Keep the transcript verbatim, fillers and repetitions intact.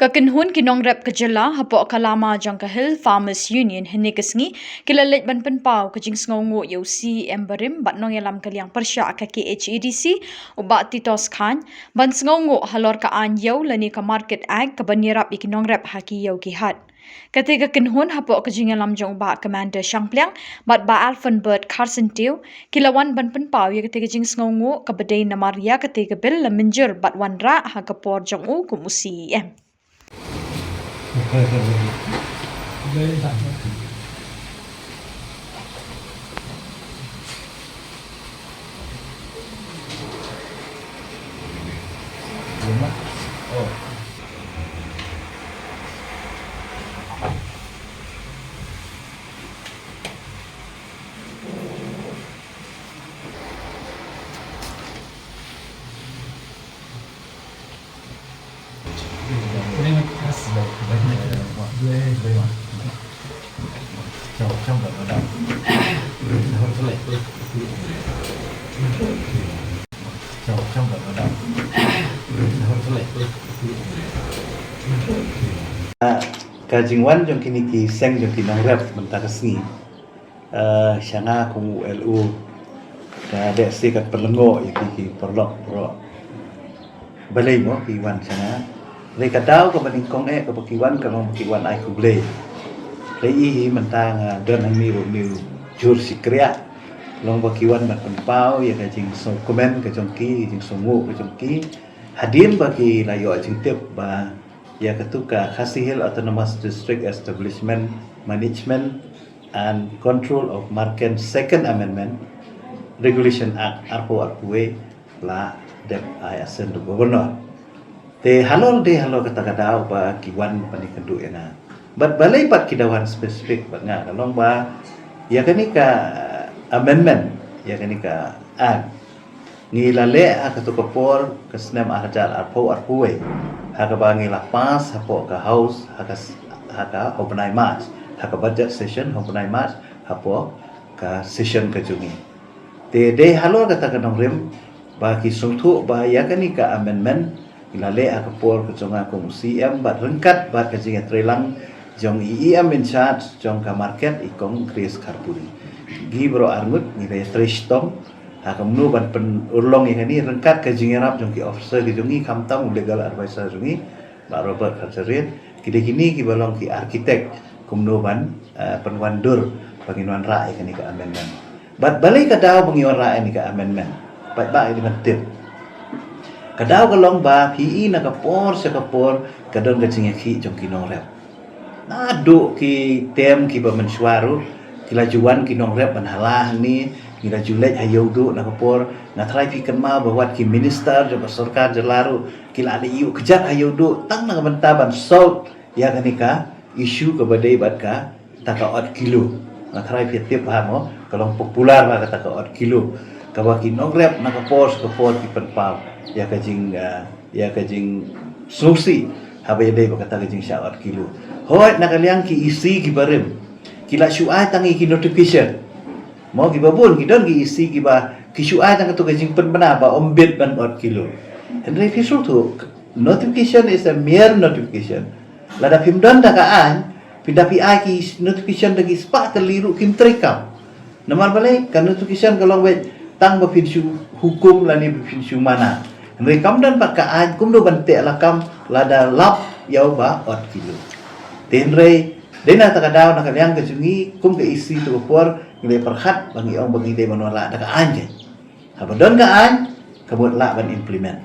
Ka kynhun ki nongrep ka jylla hapoh ka lama jong ka Hill Farmers Union hynne ka sngi ki la leit ban pynpaw ka jingsngewnguh ïa u C E M barim bad nongïalam ka liang pyrshah ka K H A D C, u Bah Titos Chyne, ban sngewnguh halor ka aiñ ïew lane ka Market Act kaban ïarap ïa ki nongrep ha ki ïew ki hat. Kata ka kynhun hapoh ka jingïalam jong u Bah Commander Shangpliang bad Bah Alfonbert Kharsyntiew, ki la wan ban pynpaw ïa kata ka jingsngewnguh kaba dei namar ïa kata ka bill la mynjur bad wanrah ha ka por jong u kum u C E M. Ka jingwan jong kine ki seng jong ki nongrep mynta ka sngi, eh, sha nga kum u L O, ka dei shi ka pynlyngngoh ïa ki, ki paralok baroh. Balei mo ki wan sha nga? Hynrei ka daw kaba nyngkong eh kaba ki wan ka long ba ki wan ai khublei. Hynrei i hi mynta nga don hangne ruh une u jhur shikriah. Long ba ki wan ban pynpaw ïa ka jingsngewkmen ka jong ki, jingsngewnguh ka jong ki. Hadien ba ki la ïoh jingtip ba ïa katu ka Khasi Hills Autonomous District Establishment, Management and Control of Market Second Amendment Regulation Act arphew arphew wei la dep ai assent u Governor. Te halor, dei halor kata ka daw ba ki wan ban ïakynduh ïa nga. Bad balei pat ki da wan specific bad nga, ka long ba ïa kane ka amendment, ïa kane ka act, ngi la leh ha katu ka por ka snem ar hajar arphew arphew wei, ha kaba ngi la pass hapoh ka House ha ka s-, ha ka ha u bnai March, ha ka budget session ha u bnai March, hapoh ka session ka jong ngi. Te dei halor kata ka nongrim ba ki sngewthuh ba ïa kane ka amendment ngi la leh ha ka por ka jong nga kum u C M bad ryngkat bad ka jingïatreilang jong i E M in charge jong ka market, i Kong Grace Kharpuri. Ngi baroh arngut ngi la ïatrei shitom ha kumno ban pynurlong ïa kane ryngkat ka jingïarap jong ki officer ki jong ngi, khamtam u legal advisor jong ngi, Bah Robert Kharjahrit. Ki dei kine kiba long ki architect kumno ban, eh, pynwandur ba ngin wanrah ïa kane ka amendment. Bad balei ka daw ba ngi wanrah ïa kane ka amendment? Paidbah, ïa kane ban tip, ka daw ka long ba phi i na ka por sha ka por ka don ka jingïakhih jong ki nongrep. Naduh ki term kiba mynshuwa ruh ki la ju wan ki nongrep ban hala hangne, ngi la ju leit ha Ïewduh na ka por. Nga tharai phi kynmaw ba wat ki minister jong ka sorkar jylla ruh ki la leit ïuh kjat ha Ïewduh tang na ka bynta ban solve ïa kane ka issue kaba dei bad kata ka ot kilo. Nga tharai phi tip bha mo, ka long popular bha kata ka ot kilo, kaba ki nongrep na ka por sha ka por ki pynpaw ïa ka jing, ah, ïa ka jingsngewsih haba ïadei bad kata ka jingshah ot kilo. Hooid, na ka liang ki E C kiba rim ki la shu ai tang ïa ki notification. Mo, kiba bun ki don ki E C kiba ki shu ai tang katu ka jingpynbna ba ym bit ban ot kilo. Hynrei phi sngewthuh, notification is a mere notification. Lada phim don da ka aiñ, phi da phi ai ki notification da ki spah tylli ruh kim treikam. Namar balei? Ka notification ka long beit tang ba phin shu hukum lane ba phin shu mana. Hynrei kam don pat ka aiñ, kumno ban teh lakam lada lap ïa uba ot kilo? Te hynrei dei na kata ka daw, na ka liang ka jong ngi kum ka E C tu ka por, ngi dei pyrkhat ba ngi ong ba ngi dei ban wanrah da ka aiñ. Haba don ka aiñ, ka mut lah ban implement.